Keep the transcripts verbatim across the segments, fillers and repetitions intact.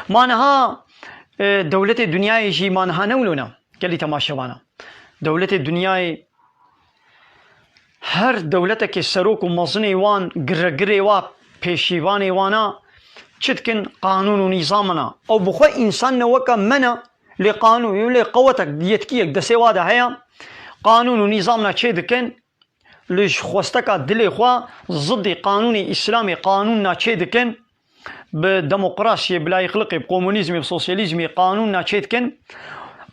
Ma niha, e, dewletê dinyayê jî ma niha ne wilo ne, gelî temaşevana. Dewletê dinyayê, her dewletekê serok û mezinê wan, giregirê wa, pêşîvanê wana çi dikin? Qanûn û nîzamana. Ew bi xwe însan ne weke me ne, lê qanûn, lê qewetek, yetkiyek destê wa de heye, qanûn û nîzamna çê dikin, li ji xwesteka dilê xwe zidî qanûnê Îslamê qanûnna çê dikin, bi demokrasiyê, bi layîqliqê, bi komunîzmê, bi sosyalîzmê qanûnna çê dikin.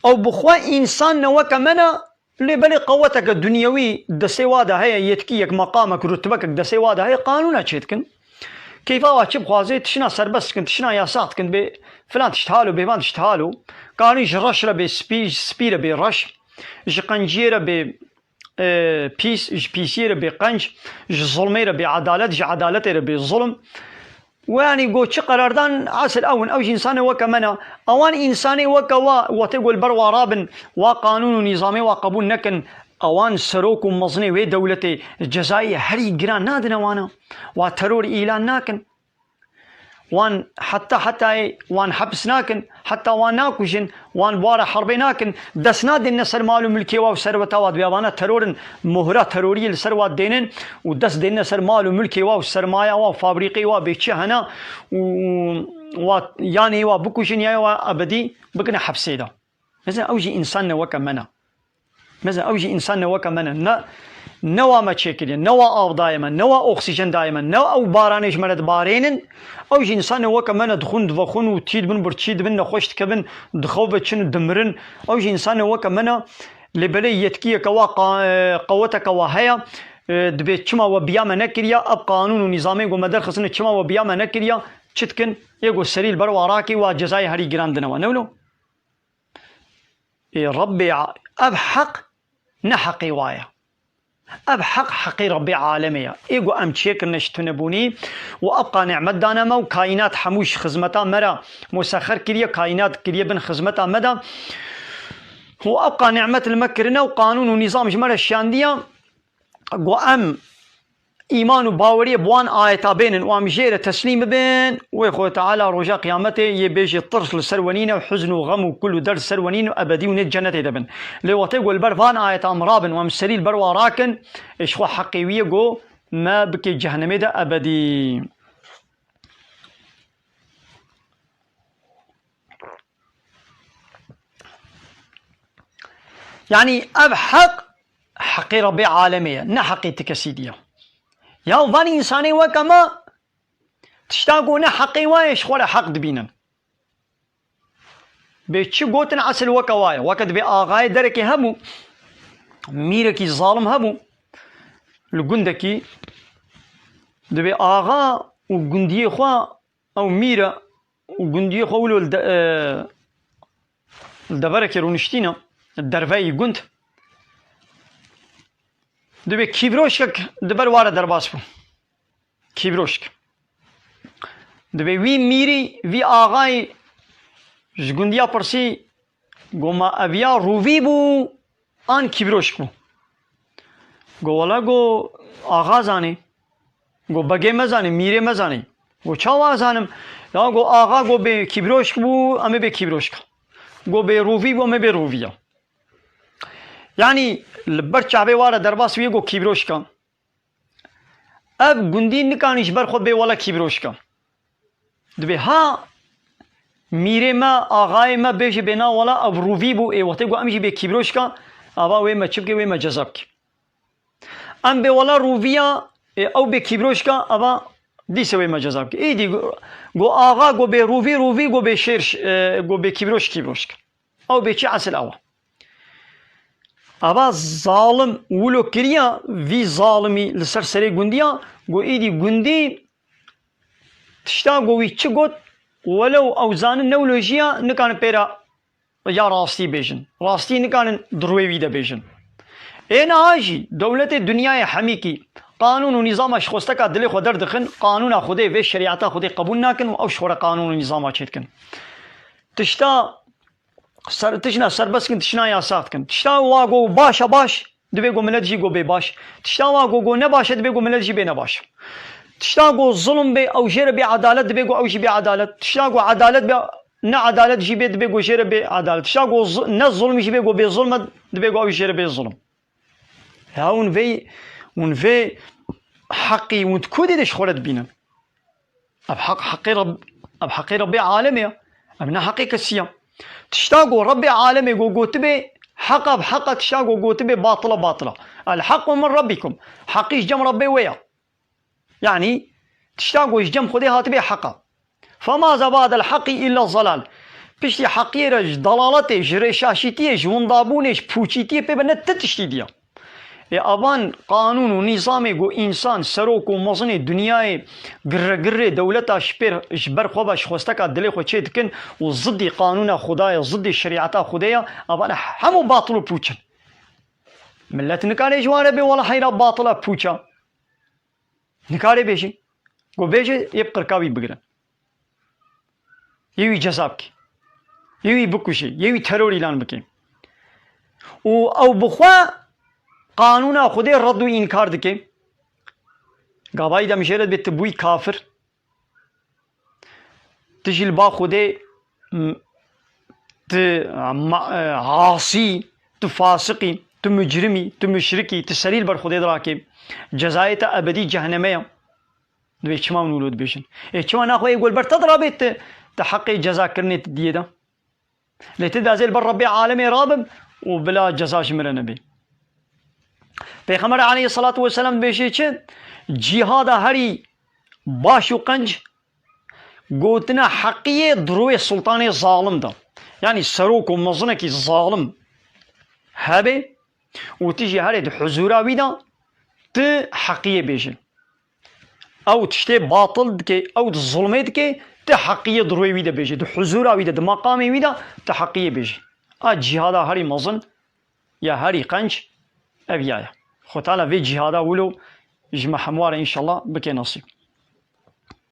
Ew bi xwe însan ne weke me ne, lê belê qeweteke dunyewî destê wa de heye, yetkiyek, meqamek, rutbekek destê wa de heye, qanûna çê dikin. Keyfa wa çi bixwaze, tişina serbest dikin, tişina yasax dikin, bê filan tişt halo, bêvan tişt halo. Kanî ji reş re bê spî, ji spî re bê reş, ji qenciyê re bê e, pîs, ji pîsiyê re bê qenc, ji zulmê re bê edalet, ji edaletê re bê zulm. Û yanî go çi qerardan, esil ew in, ew jî însanê weke me ne. Ewan însanê weke wa, wextê go li ber wa rabin, wa qanûn û nîzamê wa qebûl nekin, ewan serok û mezinê wê dewletê cezayê herî giran nadine wana. Wa teror îlan nakin. Wan heta hetayê wan heps nakin, heta wan nakujin, wan bi wara herbê nakin, dest nadêne ser mal û milkê wa û serweta wa, dibê vana teror in, mohra teroriyê li ser wa dênin û dest dêne ser mal û milkê wa û sermaya wa û fabrîqê wa bê çi hene û, û wa yanê wa bikujin ya wa ebedî bikine hepsê de. Mesela ew jî însan ne weke me ne. Mesela ew jî însan ne weke me ne. Ne, ne wa me çêkiriye, ne wa av daye me, ne wa oksîjen daye me, ne ew baranê ji me re dibarênin. Ew jî însan ne weke me ne, dixwin, divexwin û tî dibin, birçî dibin, nexweş dikevin, dixew ve çin û dimirin. Ew jî însan ne weke me ne. Lê belê yetkiyeke wa qa-, e, qeweteke wa heye, e, dibê çima we biya me nekiriya, ev qanûn û nîzamê ku me derxistine çima we biya me nekiriya, çi dikin? Yê ku serî li ber wa rakî, wa cezayê herî giran dine we. Ne wilo? Ê Rebbê a-, ev heq ne heqê wa ye. Ev heq heqê Rebbê alemê ye. Ê ku em çêkirine ji tunebûnî û ev qa nimet dane me û kaînat hemû ji xizmeta me re musexer kiriye, kaînat kiriye bin xizmeta me de. Û ev qa nimet li me kirine û qanûn û nîzam ji me re şiyandiye. Ku em îman û baweriyê bi wan ayeta bênin û em jê re teslîm bibin, wê Xwedê Teala roja qiyametê yê bêjê tirs li ser we nîne û hizn û xem û kul û derd li ser we nîne û ebedî û nê cenetê de bin. Lê wextê ku li ber van ayeta em rabin û em serî li ber wa rakin, ê ji xwe heqê wî ye ku me bike cehennemê de ebedî. Yanî ev heq, heqê Rebbê alemê ye, ne heqê ti kesî diye. Ya van însanê weke me, tişta ku ne heqê wa ye, ji xwe re heq dibînin. Bê çi gotin esil weke wa ye. Weke dibê axayê derekê hebû, mîrekî zalim hebû, li gundekî dibê axa û gundiyê xwe ew mîr e û gundiyê xwe wilo li de-, e, li deverekê rûniştîne, derveyî gund. Dibê kîvroşkek di ber wa re derbas bû. Kîvroşk. Dibê wî mîrî, vî axayî ji gundiya pirsî, go ma ev ya rûvî bû an kîvroşk bû? Go wela, go axa zanê. Go begê me zanê, mîrê me zanê. Go çawa zanim? Ya go axa go bê kîvroşk bû, em ê bê kîvroşk. Go bê rûvî bû, em ê bê rûvî ya. Yanî li ber çavê wa re derbas bûye go kîvroşk e. Ev gundî nikanî ji ber xwe bê wela kîvroşk e. Dibê ha mîrê me, axayê me bêje bê na wela ev rûvî bû, ê wextê ku em jî bê kîvroşk e, ava wê me çi bike, wê me ceza bike. Em bê wela rûviya, ê, ew bê kîvroşka, ava dîse wê me ceza bike. Êdî go, go axa, go bê rûvî, rûvî, go bê şêr, e, go bê kîvroş, kîvroşk. Ew bê çi esil ew e. Ava zalim wilo kiriya, vî zalimî li ser serê gundiya, go êdî gundî tişta go wî çi got, welew ew zanin newlojiya, nikanin pêra ya rastî bêjin. Rastî nikanin di rûyê wî de bêjin. Ê niha jî dewletê dinyayê hemîkî qanûn û nîzama ji xwesteka dilê xwe derdixin, qanûna Xwedê vê şerîeta Xwedê qebûl nakin û ew ji xwe re qanûn û nîzama çêdikin. Tişta ser, tişna serbest dikin, tişna yasax dikin. Tişta wa go baş e baş, dibê go milet jî go bê baş. Tişta wa go, go ne baş e, dibê go milet jî bê ne baş. Tişta go zulm bê, ew jê re bê edalet, dibê go ew jî bê edalet. Tişta go edalet bê, ne edalet jî bê, dibê ku jê re bê edalet. Tişta ku zu-, ne zulm jî bê, ku bê zulm e, dibê ku ew jê re bê zulm. Ya hûn vê, hûn vê heqî hûn di ku dê de ji xwe re dibînin? Ev heq, heqê Reb-, ev heqê Rebbê alemê ya. Ev ne heqê kesî ya. Tişta ku Rebbê alemê ku gotibê heq, ev heq e, tişta ku gotibê batil e, batil e. El hequ min Rabbikum. Heqî ji cem Rebbê we ya. Yanî tişta ku ji cem Xwedê hatibê heq e. Femaze ba'del heqî illa zelal. Piştî heqiyê re ji dalaletê, ji rêşaşîtiyê, ji windabûnê, ji pûçîtiyê pê ve ne ti tiştî diya. Ê avan qanûn û nîzamê ku însan, serok û mezinê dinyayê girre girrê dewleta ji pêr, ji ber xwe ve ji xwesteka dilê xwe çê dikin û ziddî qanûna Xuda ye, ziddî şerîeta Xwedê ye, avan hemû batil û pûç in. Milet nikare ji wan re bê wela heyra batil e, pûç e. Nikare bêjî. Ku bêje, yê bi qirka wî bigirin. Yê wî ceza bike. Yê wî bikuje. Yê wî teror îlan bike. Û ew bi xwe qanûna Xwedê red û înkar dike. Gavayî de mijê re dibê tu bûyî kafir. Tu jî li ba Xwedê, m-, tu ma-, e, asî, tu fasiqî, tu mucrimî, tu muşrikî, tu serî li ber Xwedê dirakê. Cezayê te ebedî ceheneme ye. Dibê çima hûn wilo dibêjin? Ê çima naxwe ê ku li ber te dirabê tu, tu heqê cezakirinê tu diyê de? Lê tu dibê ez ê li ber Rebbê alemê rabim û bila ceza ji min re nebê. Pêxember aleyhissalatu vesselam dibêje çi? Cîhada herî baş û qenc gotina heqiyê di rûyê sultanê zalim de. Yanî serok û mezinekî zalim hebe û tu jî herê di huzûra wî de tu heqiyê bêje. Ew tiştê batil dike, ew di zulmê dike, tu heqiyê di rûyê wî de bêje. Di huzûra wî de, di meqamê wî de tu heqiyê bêje. A cîhada herî mezin ya herî qenc ev ya ye. Xwe Teala vê cîhada wilo ji me hemû re înşallah bike nesîb.